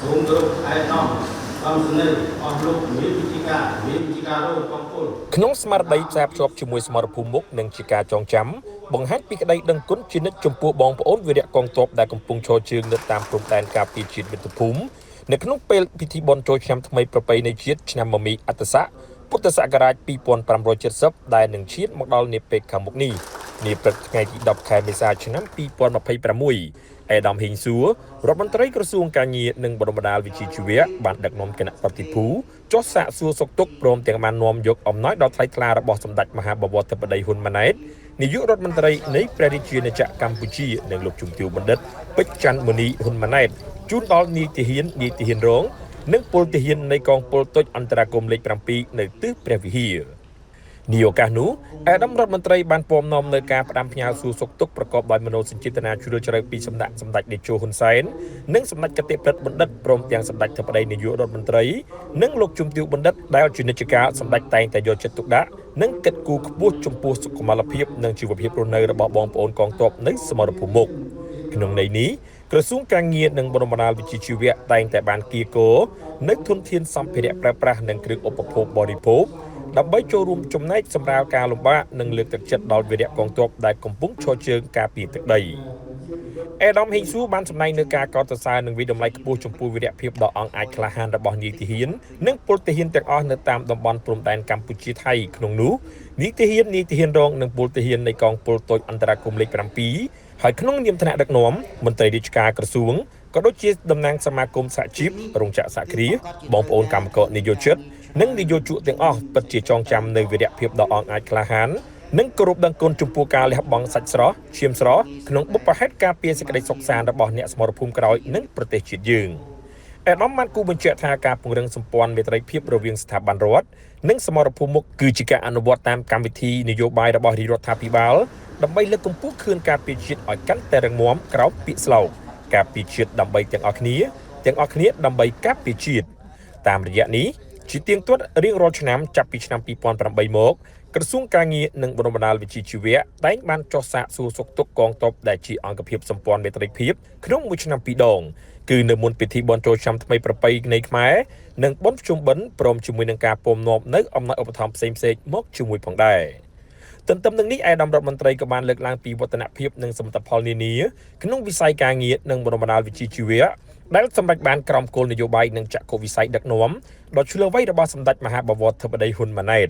សូមគោរពឯកឧត្តមសំស្នេហ៍អស់លោកមេវិជ្ជាការមេវិជ្ជាការរងកងពល ក្នុងស្មារតីផ្សារភ្ជាប់ជាមួយសមរភូមិមុខនិងជាការចងចាំបង្ហាញពីក្តីដឹងគុណជានិច្ចចំពោះបងប្អូនវីរៈកងទ័ពដែលកំពុងឈរជើងនៅតាមព្រំដែនការពារជាតិមាតុភូមិនៅក្នុងពេលពិធីបុណ្យចូលឆ្នាំថ្មីប្រពៃណីជាតិឆ្នាំមមីអត្តស័កពុទ្ធសករាជ2570ដែលនឹងឈានមកដល់នាពេលខាងមុខនេះនាព្រឹកថ្ងៃទី10ខែមេសាឆ្នាំ2026ឯកឧត្តមហេងសួររដ្ឋមន្ត្រីក្រសួងការងារនិងបណ្ដុះបណ្ដាលវិជ្ជាជីវៈបានដឹកនាំគណៈប្រតិភូចុះសាកសួរសុខទុក្ខព្រមទាំងបាននាំយកអំណោយដ៏ថ្លៃថ្លារបស់សម្ដេចមហាបវរធិបតីហ៊ុនម៉ាណែតនាយករដ្ឋមន្ត្រីនៃព្រះរាជាណាចក្រកម្ពុជានិងលោកជំទាវបណ្ឌិតពេជ្រច័ន្ទមុនីហ៊ុនម៉ាណែតជូនដល់នាយទាហាននាយទាហានរងនិងពលទាហាននៃកងពលតូចអន្តរាគមន៍លេខ7នៅទិសព្រះវិហារ នាឱកាសនោះឯកឧត្តមរដ្ឋមន្ត្រីបានពំនាំនៅការផ្ដាំផ្ញើសួរសុខទុក្ខប្រកបដោយមនោសញ្ចេតនាជ្រាលជ្រៅពីសំណាក់សម្ដេចតេជោហ៊ុនសែននិងសម្ដេចគតិប្រិទ្ធបណ្ឌិតព្រមទាំងសម្ដេចធិបតីនាយករដ្ឋមន្ត្រីនិងលោកជំទាវបណ្ឌិតដែលជានិច្ចកាលសម្ដេចតែងតែយកចិត្តទុកដាក់និងគិតគូរខ្ពស់ចំពោះសុខុមាលភាពនិងជីវភាពរស់នៅរបស់បងប្អូនកងទ័ពនៅសមរភូមិមុខក្នុងន័យនេះក្រសួងការងារនិងបណ្ដុះបណ្ដាលវិជ្ជាជីវៈតែងតែបានគៀកោនៅធនធានសម្ភារៈប្រើប្រាស់និងគ្រឿងឧបភោគបរិភោគដើម្បីចូលរួមចំណែកសម្រាលការលំបាកនិងលើកទឹកចិត្តដល់វីរៈកងទ័ពដែលកំពុងឈរជើងការពារទឹកដីអេដាមហេងសួរបានសម្ដែងនៅការកោតសរសើរនិងវិតម្លៃខ្ពស់ចំពោះវីរភាពដ៏អង់អាចក្លាហានរបស់នាយទាហាននិងពលទាហានទាំងអស់នៅតាមតំបន់ព្រំដែនកម្ពុជាថៃក្នុងនោះនាយទាហាននាយទាហានរងនិងពលទាហាននៃកងពលតូចអន្តរាគមន៍លេខ7ហើយក្នុងនាមឋានៈដឹកនាំមន្ត្រីរាជការក្រសួងក៏ដូចជាតំណាងសមាគមសហជីពរោងចក្រសហគ្រាសបងប្អូនកម្មករនិយោជិតនិងនិយោជកទាំងអស់ពិតជាចងចាំនៅវីរភាពដ៏អង់អាចក្លាហាននិងគោរពដឹងគុណចំពោះការលះបង់សាច់ស្រស់ឈាមស្រស់ក្នុងបុព្វហេតុការពារសេចក្តីសុខសាន្តរបស់អ្នកសមរភូមិក្រោយនិងប្រទេសជាតិយើងឯកឧត្តមបានគូបញ្ជាក់ថាការពង្រឹងសម្ព័ន្ធមេត្រីភាពរវាងស្ថាប័នរដ្ឋនិងសមរភូមិមុខគឺជាការអនុវត្តតាមកម្មវិធីនយោបាយរបស់រាជរដ្ឋាភិបាលដើម្បីលើកកម្ពស់ខឿនការពារជាតិឲ្យកាន់តែរឹងមាំក្រោមពាក្យស្លោកការពារជាតិដើម្បីទាំងអស់គ្នាទាំងអស់គ្នាដើម្បីការពារជាតិតាមរយៈនេះជាទៀងទាត់រៀងរាល់ឆ្នាំចាប់ពីឆ្នាំ2008មកក្រសួងការងារនិងបណ្ដុះបណ្ដាលវិជ្ជាជីវៈតែងបានចុះសាកសួរសុខទុក្ខកងទ័ពដែលជាអង្គភាពសម្ព័ន្ធមេត្រីភាពក្នុងមួយឆ្នាំពីរដងគឺនៅមុនពិធីបុណ្យចូលឆ្នាំថ្មីប្រពៃណីខ្មែរនិងបុណ្យភ្ជុំបិណ្ឌព្រមជាមួយនឹងការពំនាំនៅអំណោយឧបត្ថម្ភផ្សេងៗមកជាមួយផងដែរទន្ទឹមនឹងនេះឯកឧត្តមរដ្ឋមន្ត្រីក៏បានលើកឡើងពីវឌ្ឍនភាពនិងសមិទ្ធផលនានាក្នុងវិស័យការងារនិងបណ្ដុះបណ្ដាលវិជ្ជាជីវៈដែលសម្រេចបានក្រោមគោលនយោបាយនិងចក្ខុវិស័យដឹកនាំដ៏ឈ្លាសវៃរបស់សម្ដេចមហាបវរធិបតីហ៊ុនម៉ាណែត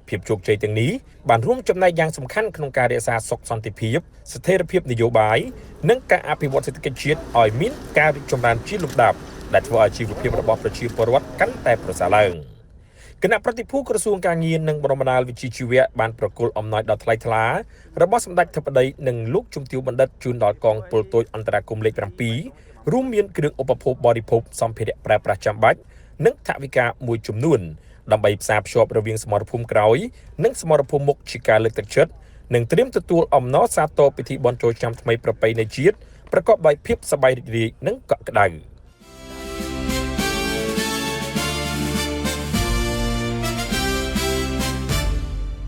ភាពជោគជ័យទាំងនេះបានរួមចំណែកយ៉ាងសំខាន់ក្នុងការរក្សាសុខសន្តិភាពស្ថិរភាពនយោបាយនិងការអភិវឌ្ឍសេដ្ឋកិច្ចជាតិឲ្យមានការរីកចម្រើនជាលំដាប់ដែលធ្វើឲ្យជីវភាពរបស់ប្រជាពលរដ្ឋកាន់តែប្រសើរឡើងគណៈប្រតិភូក្រសួងការងារនិងបណ្ដុះបណ្ដាលវិជ្ជាជីវៈបានប្រគល់អំណោយដ៏ថ្លៃថ្លារបស់សម្ដេចធិបតីនិងលោកជំទាវបណ្ឌិតជូនដល់កងពលតូចអន្តរាគមន៍លេខ7រួមមានគ្រឿងឧបភោគបរិភោគសម្ភារៈប្រើប្រាស់ចាំបាច់និងថវិកាមួយចំនួនដើម្បីផ្សារភ្ជាប់រវាងសមរភូមិក្រោយនិងសមរភូមិមុខជាការលើកទឹកចិត្តនិងត្រៀមទទួលអំណរសាទរពិធីបុណ្យចូលឆ្នាំថ្មីប្រពៃណីជាតិប្រកបដោយភាពសប្បាយរីករាយនិងកក់ក្ដៅ។